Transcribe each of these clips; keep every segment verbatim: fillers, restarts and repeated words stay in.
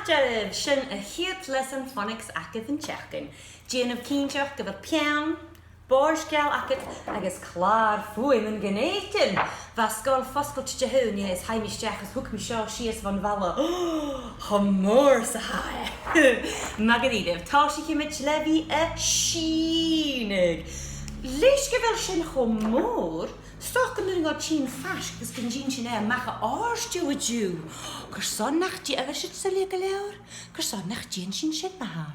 Dearbh, sin a' chiad lesson phonics agaibh an t-seachdain. Dèanaibh cinnteach gu bheil peann, bòrd-geal agaibh agus clàr-fuaimean gun èideadh. Bha sgoil fosgailte Dihaoine is chaidh mi a-steach is thug mi seo sìos bhon bhalla. Cho mòr 's a tha e. Math dha-rìribh, tòisichidh mi le bhith a' sìneadh. Leis gu bheil sin cho mòr, 's dòcha gun urrainn dhomh tighinn faisg agus gun dèan sinn e a-mach à òrdugh an-diugh. Carson nach dèan, a bheil siud soilleir gu leòr? Carson nach dèan sinn sin ma-thà?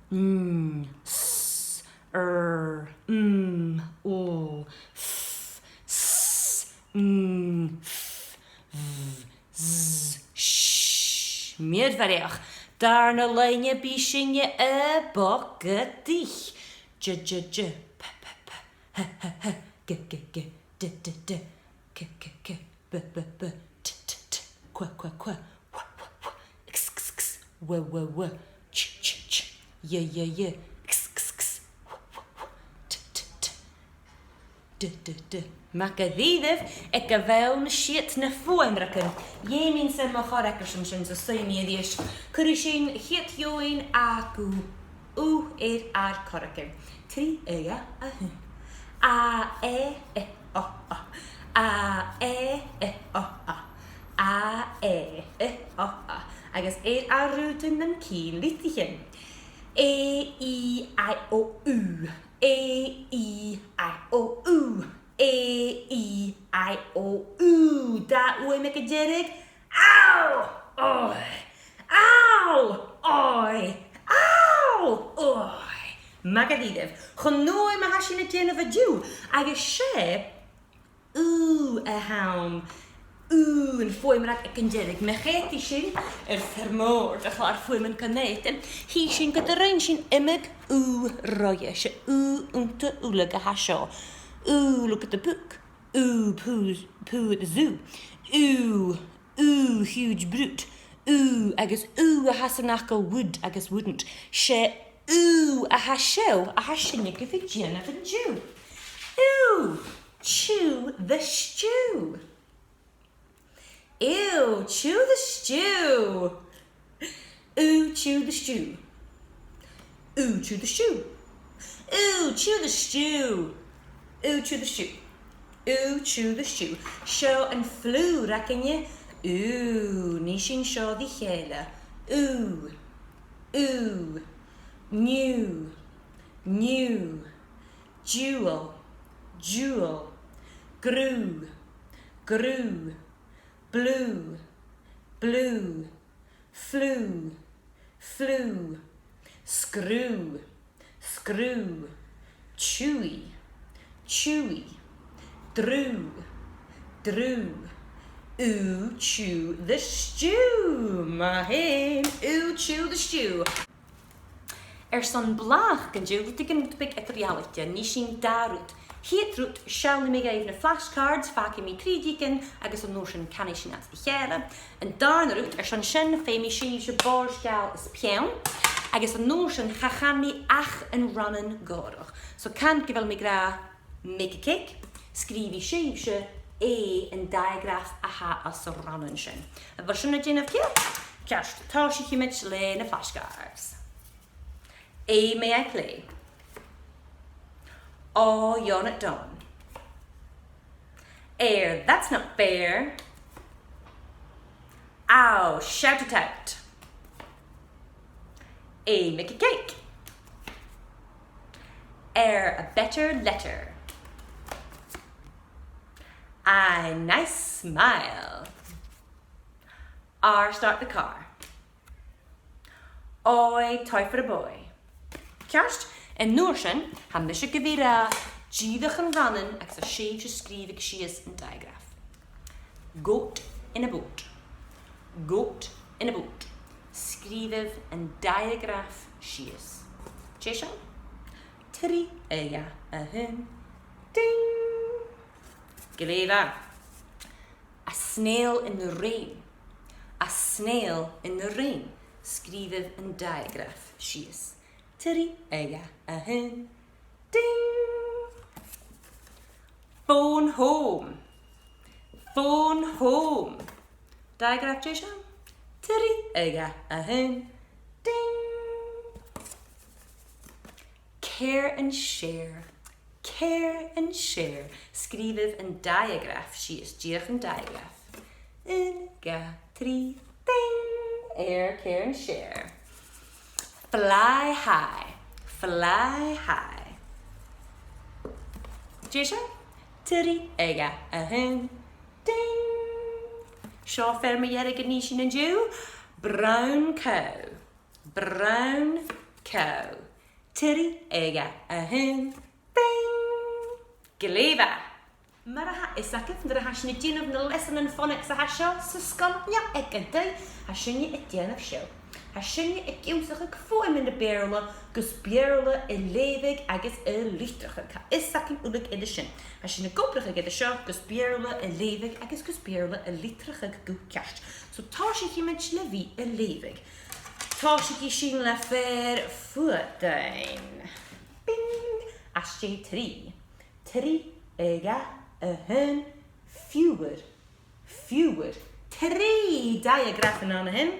Mm, s, r, m, l, f, s, ng, f, v, z, sh. Mìorbhaileach. Dàrna loidhne, bidh sinne a' bogadaich. J, j, j, p, p, p, h, h, h, g, g, g, d, d, d, c, c, c, b, b, b, t, t, t, qu, qu, qu, w, w, w, x, x, x, w, w, w, ch, ch, ch, y, y, y, x, x, x, w, w, w, t, t, t, d, d, d. Math dha-rìribh, aig a bheil sibh, na fuaimreagan. Dh'fheumainn-sa mo chorragan an sin, so suidhidh mi a-rithist. Cuiridh sinn a' chiad fheadhainn aca, u air ar corragan. Trì, a, dhà, a h-aon. A, e, i, o, u. A, e, i, o, u. A, e, i, o, u. Agus air ar rudan nan cinn litrichean. A, e, i, o, u. A, e, i, o, u. A, e, i, o, u. Dà fhuaim aig an deireadh. Ow! Oi! Ow! Oi! Ow! Oi! Math dha-rìribh. Cho nuair a tha sinn a' dèanamh an-diugh, agus 's e u a th' ann. U, am fuaimreag aig an deireadh. Ma choimheadas sinn air fear mòr de chlàr-fuaimean Conn Èideann, chì sinn gun do rinn sinn iomadh u roimhe. 'S e u annta uileag a tha seo. U, look at the book. U, poo, poo at the zoo. U, u, huge brute. U, agus u a tha san fhacal would agus wouldn't. 'S e u a tha seo a tha sinne gu bhith a' dèanamh an-diugh. U, chew the stew. U, chew the stew. U, chew the stew. U, chew the stew. U, chew the stew. U, chew the stew. U, chew the stew. Seo am flùr againne. U, nì sinn seo ri chèile. U, u. New, new. Jewel, jewel. Grew, grew. Blue, blue. Flew, flew. Screw, screw. Chewy, chewy. Drew, drew. U, chew the stew. Math fhèin, u, chew the stew. Airson blàthachadh an-diugh, rudeigin rud beag eadar-dhealaichte, nì sinn dà rud. A' chiad rud, seallaidh mi dhuibh na flashcards, fàgaidh mi trì diogan agus an uair sin canaidh sinn iad ri chèile. An dàrna rud, airson sin, feumaidh sibhse bòrd-geal is peann, agus an uair sin cha chan mi ach an rannan gòrach. So can gu bheil mi ag ràdh make a cake, sgrìobhaidh sibhse A, an diagraf a tha anns an rann sin. A bheil sin a' dèanamh ciall? Ceart, tòisichidh mi le na flashcards. A, may I play? Aw, yawn at dawn. Air, that's not fair. Ow, shout it out. A, make a cake. Air, a better letter. I, nice smile. R, start the car. Oi, toy for a boy. Ceart, an uair sin, tha mise gu bhith ag ràdh dìreach an rannan agus tha sibhse a' sgrìobhadh sìos an diagraf. Goat in a boat. Goat in a boat. Sgrìobhaibh an diagraf sìos. Dè seo? Trì, a dhà, a h-aon. Ding! Glè mhath. A snail in the rain. A snail in the rain. Sgrìobhaibh an diagraf sìos. Trì, a dhà, a h-aon. Ding! Phone home. Phone home. Diagraf, dè seo? Trì, a dhà, a h-aon. Ding! Care and share. Care and share. Sgrìobhaibh an diagraf sìos. Dìreach an diagraf. Aon, dhà, trì, ding! Air, care and share. Fly high. Fly high. Deiseil? Trì, a dhà, a h-aon. Ding! Seo fear mu dheireadh a nì sinn an-diugh. Brown cow. Brown cow. Trì, a dhà, a h-aon. Ding! Glè mhath! Mar a tha fios agaibh, nuair a tha sinn a' dèanamh na leasanan phonics a tha seo sa sgoil no aig an taigh, tha sinne a' dèanamh seo. Tha sinne ag ionnsachadh fuaimean na Beurla gus Beurla a leughadh agus a litreachadh. Tha fios againn uile air sin. Tha sinn ag obrachadh air seo gus Beurla a leughadh agus gus Beurla a litreachadh gu ceart. So tòisichidh sinn le bhith a' leughadh. Tòisichidh sinn le fear fuadain. Bing! Às dèidh trì. Trì, a dhà, a h-aon, fewer. Fewer. Trì diagrafan ann a shin.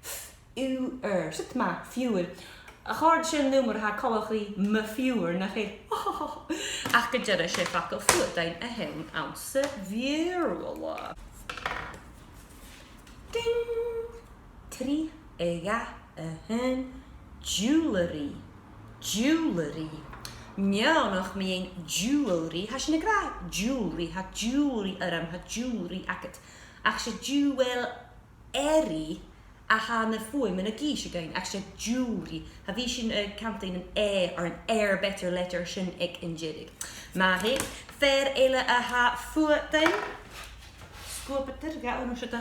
F, u, er. Siud ma, fewer. A chòrd sin rium mar a tha coltach ri mo fewer, nach e? Ach gu dearbh, 's e facal fuadain a th' ann anns a' Bheurla. Ding! Trì, a dhà, a h-aon. Jewellery. Jewellery. Neònach mu dheidhinn jewellery. Tha sinn ag ràdh jewellery, tha jewellery orm, tha jewellery agad. Ach 's e jewel-ery a tha na fuaimean ag innse dhuinn, ach 's e jewellery. Cha bhi sinn a' cantainn an e or an er better letter sin aig an deireadh. Math fhèin. Fear eile a tha fuadain. Sguabadair, ga, o, no, siud e.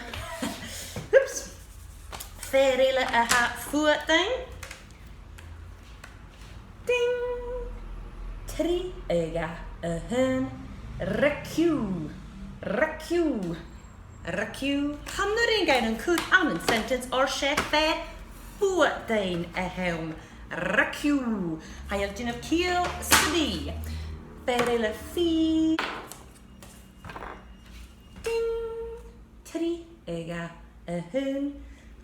Oops. Fear eile a tha fuadain. Ding! Trì, a dhà, a h-aon. Reciù. Reciù. Reciù. Chan urrainn dhuinn an cur ann an sentence oir 's e fear fuadain a th' ann. Reciù. Tha e a' dèanamh ciall sam bith. Fear eile fìor. Ding! Trì, a dhà, a h-aon.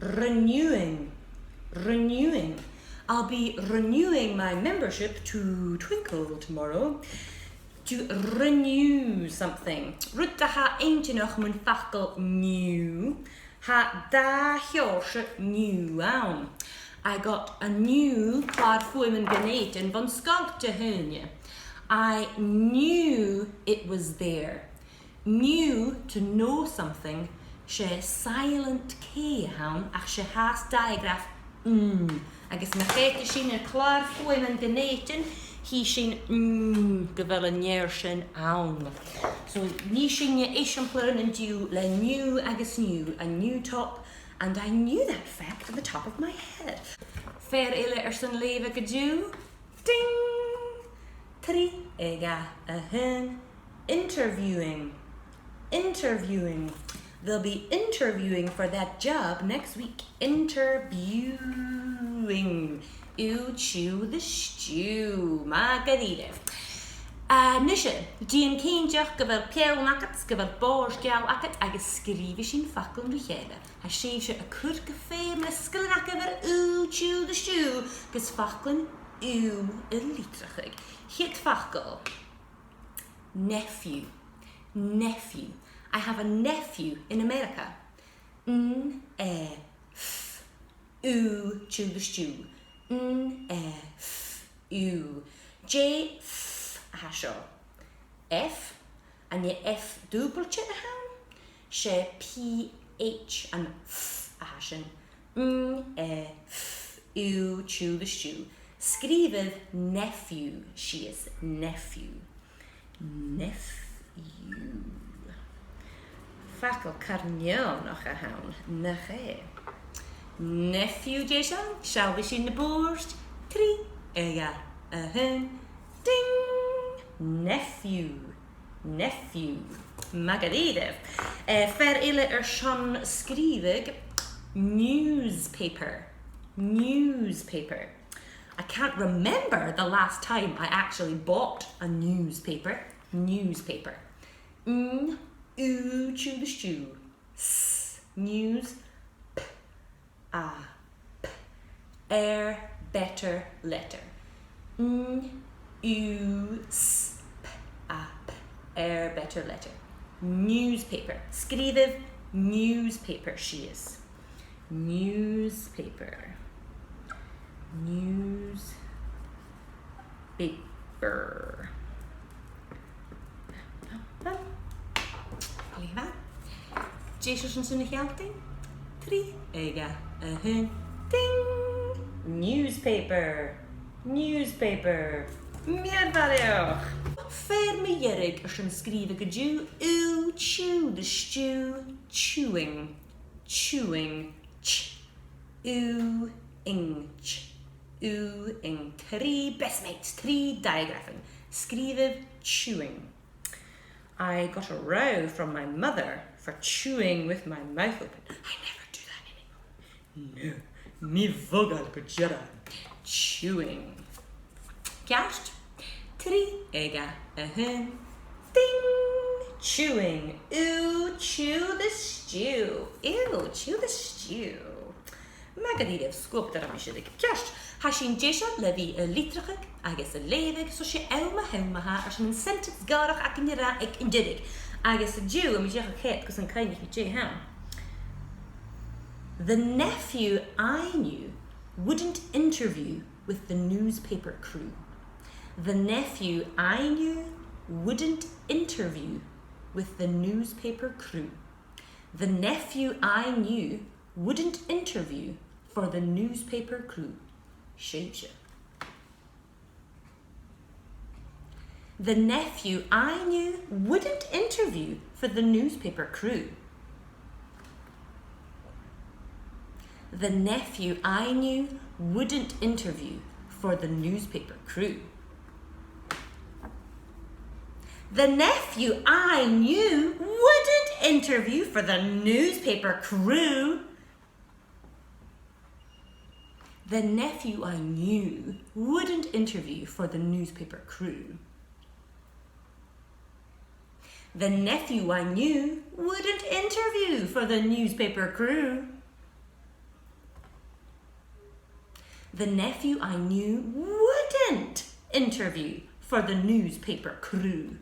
Renewing. Renewing. I'll be renewing my membership to Twinkl tomorrow. To renew something. Rud a tha inntinneach mun fhacal new, tha dà sheòrsa new ann. I got a new clàr-fuaimean Dhùn Èideann bhon sgoil Dihaoine. I knew it was there. Knew, to know something, 's e silent K a th' ann, ach 's e a tha sa diagraf, mm. Agus ma chì sinn air clàr-fuaimean Dhùn Èideann, chì sinn, mm, gu bheil an fhear sin ann. So, nì sinn eisimpleirean an-diugh le new agus new, a new top, and I knew that fact at the top of my head. Fear eile airson leughadh an-diugh. Ding! Trì, a dhà, a h-aon. Interviewing. Interviewing. They'll be interviewing for that job next week. Interviewing. Ew, chew the stew. Math dha-rìribh. A-nise, dèan cinnteach gu bheil peann agad, gu bheil bòrd geal agad agus sgrìobhaidh sinn faclan ri chèile. Tha sibhse a' cur gu feum na sgilean agaibh air ew, chew the stew gus faclan ew a litreachadh. A' chiad fhacal. Nephew. Nephew. I have a nephew in America. N, e, ph, ew, chew the stew. N, e, ph, ew. Dè f a tha seo? F? An e F dùbailte a th' ann? 'S e P H an F a tha sin. N, e, ph, ew, chew the stew. Sgrìobhaibh nephew sìos, nephew. Nephew. Facal car neònach a th' ann, nach e? Nephew, deiseil, seallaibh sinn na bùird. Trì, a dhà, a h-aon. Ding! Nephew. Nephew. Math dha-rìribh. Eh, fear eile airson sgrìobhadh, newspaper. Newspaper. I can't remember the last time I actually bought a newspaper. Newspaper. N, ew, chew the stew. S, news. P, Air better letter. N, U, S, P, A, P. Air better letter. Newspaper. Sgrìobhaibh newspaper sìos. Newspaper. Newspaper. Glè mhath. Deiseil airson sin a shealltainn? Trì, dhà, a h-aon. Ding! Newspaper. Newspaper. Mìorbhaileach. Fear mu dheireadh airson sgrìobhadh an-diugh, U, chew the stew, chewing, chewing, ch, U, ing, ch, U, ing. Trì best mates, trì digraphan. Sgrìobhaibh chewing. I got a row from my mother for chewing with my mouth open. I never do that anymore. No, mi bhogail gu dearbh. Chewing. Ceart? Trì, dhà, a h-aon. Ding! Chewing. U, chew the stew. U, chew the stew. Math dha-rìribh, sguab dhomh a-nis. Ceart, tha sinn deiseil le bhith a' litreachadh agus a' leughadh, so 's e àm a th' ann ma-thà airson an sentence gòrach againn a ràdh aig an deireadh. Agus an-diugh, tha mi dìreach a' coimhead gus an cuimhnich mi dè th' ann. The nephew I knew wouldn't interview with the newspaper crew. The nephew I knew wouldn't interview with the newspaper crew. The nephew I knew wouldn't interview for the newspaper crew. Sibhse. The nephew I knew wouldn't interview for the newspaper crew. The nephew I knew wouldn't interview for the newspaper crew. The nephew I knew wouldn't interview for the newspaper crew. The nephew I knew wouldn't interview for the newspaper crew. The nephew I knew wouldn't interview for the newspaper crew. The nephew I knew wouldn't interview for the newspaper crew.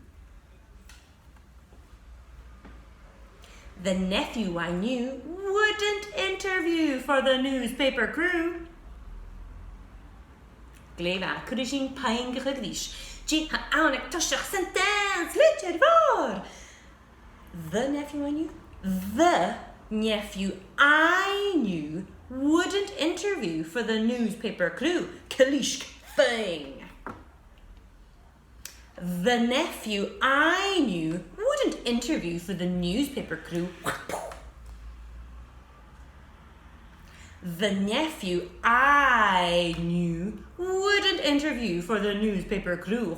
The nephew I knew wouldn't interview for the newspaper crew. Glè mhath, cuiridh sinn puing a chur ris. Dè th' ann aig toiseach sentence, litir mhòr? The nephew I knew. The nephew I knew wouldn't interview for the newspaper crew. Calisg, puing. The nephew I knew wouldn't interview for the newspaper crew. The nephew I knew wouldn't interview for the newspaper crew.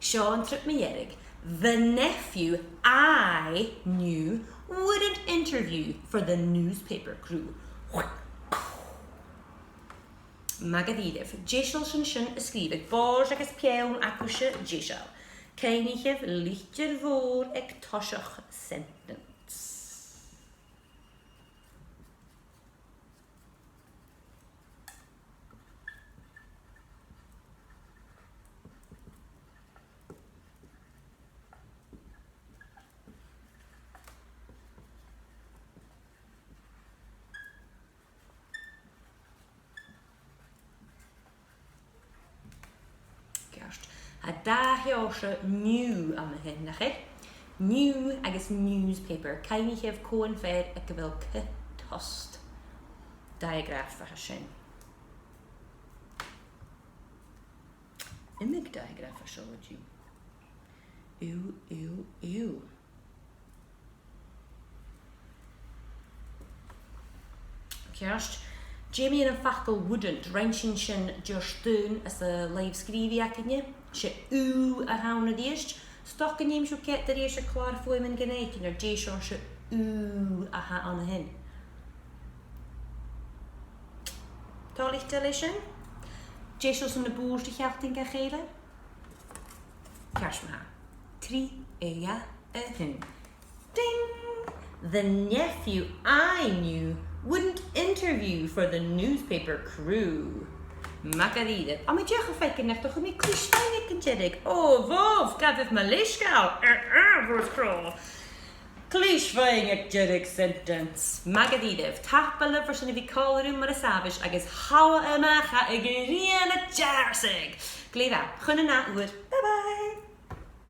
Seo an triop mu dheireadh. The nephew I knew wouldn't interview for the newspaper crew. Math dha-rìribh. Deiseil airson sin a sgrìobhadh? Bòrd agus peann agaibhse deiseil? Cuimhnichibh, litir mhòr aig toiseach sentence. Ceart. Tha dà sheòrsa new ann a shin, nach eil? New agus newspaper. Cuimhnichibh cò am fear aig a bheil c tost. Digraph a tha sin. Iomadh digraph a tha seo an-diugh. Ew, ew, ew. Ceart. Dè mu dheidhinn am facal wouldn't? Rinn sinn sin an-dè às an làmh-sgrìobhaidh againne. 'S e ew a th' ann a-rithist. 'S dòcha gun dèan sibh ceart a-rithist a' clàradh fuaimean gun èiginn, no dè seòrsa ew a th' ann a shin. Toilichte leis sin? Deiseil airson na bùird a shealltainn dha chèile? Ceart ma-thà. Trì, dhà, a h-aon. Ding! The nephew I knew wouldn't interview for the newspaper crew. Math dha-rìribh. Tha mi dìreach a' faicinn nach do chuir mi clisg-bheinn aig an deireadh. O, bhobh, gabhaibh mo leisgeul. Eh, eh, Rose Craw. Clisg-bheinn aig deireadh sentence. Math dha-rìribh. Tapadh leibh airson a bhith còmhla rium mar as àbhaist agus thalla a-mach à a' ghrian a' deàrrsadh. Glè mhath. Chun an ath uair. Bye bye.